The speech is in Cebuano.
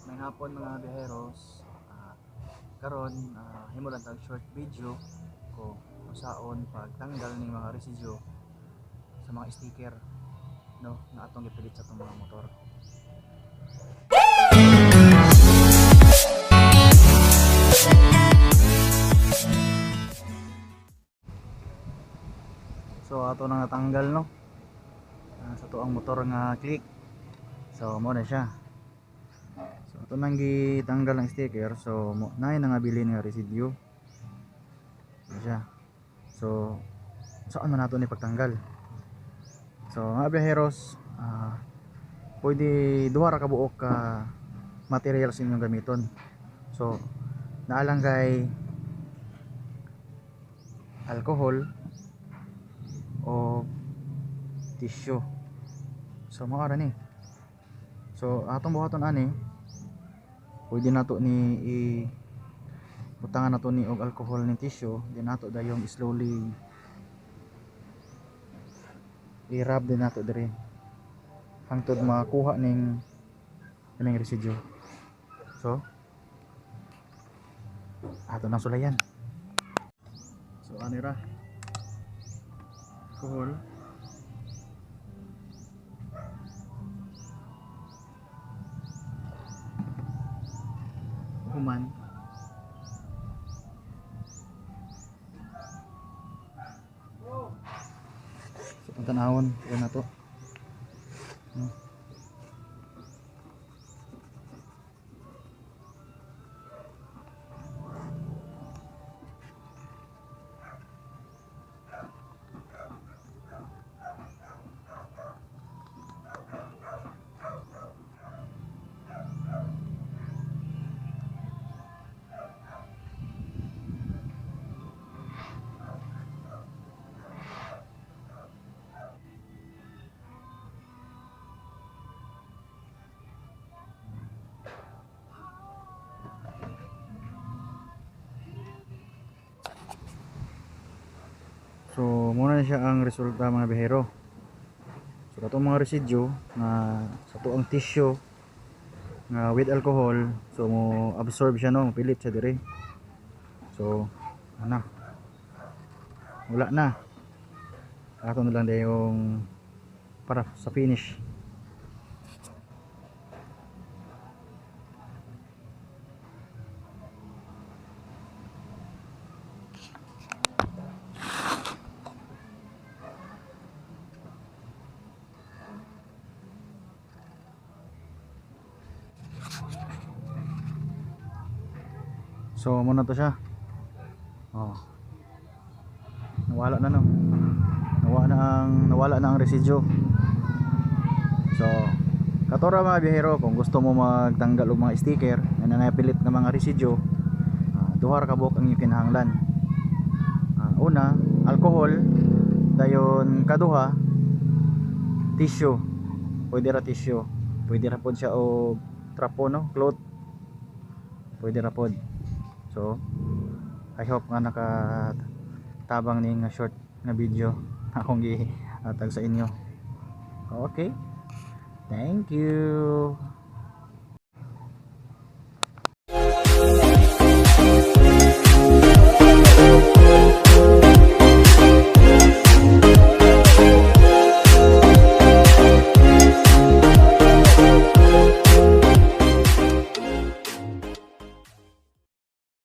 May hapon mga biyaheros. Karon himo lang tag short video ko unsaon pagtanggal ning mga residue sa mga sticker, no, nga atong gipilit sa atong mga motor. So ato nang natanggal, no, sa tuang motor nga click. So mo na siya. So ato nang gitanggal ang sticker, so mo naay nangabilin nga residue. Mo siya. So saan man nato ni pagtanggal? So mga biyaheros, pwede duha ra ka buok ka materials inyong gamiton. So naalang kay alcohol o tissue. So mao ra ni. So atong buhaton ani, pwede nato ni i butangan nato ni og alcohol ni tissue, di nato dayong slowly i-rub din nato diri hangtod makuha ning kining residue. So ato nang sulayan. So ani ra, alcohol, human so kung tanawon yun na to. So muna na siya ang resulta mga bihero. So katong mga residue nga sa tuang tissue nga with alcohol, so mo absorb siya, no, pilit siya diri. So ana, wala na. Ato na lang yung para sa finish. So muna to siya. Oh. Nawala na, no. Nawala na ang residue. So katora mga biyahero, kung gusto mo magtanggal og mga sticker na napilit na mga residue, duha ra ka buok ang inyong kinahanglan. Una, alcohol, dayon kaduha, tissue. Pwede ra tissue. Pwede ra pod siya og trapo, no, cloth. Pwede ra pod. So I hope nga nakatabang ning short na video akong gihatag sa inyo. Okay. Thank you.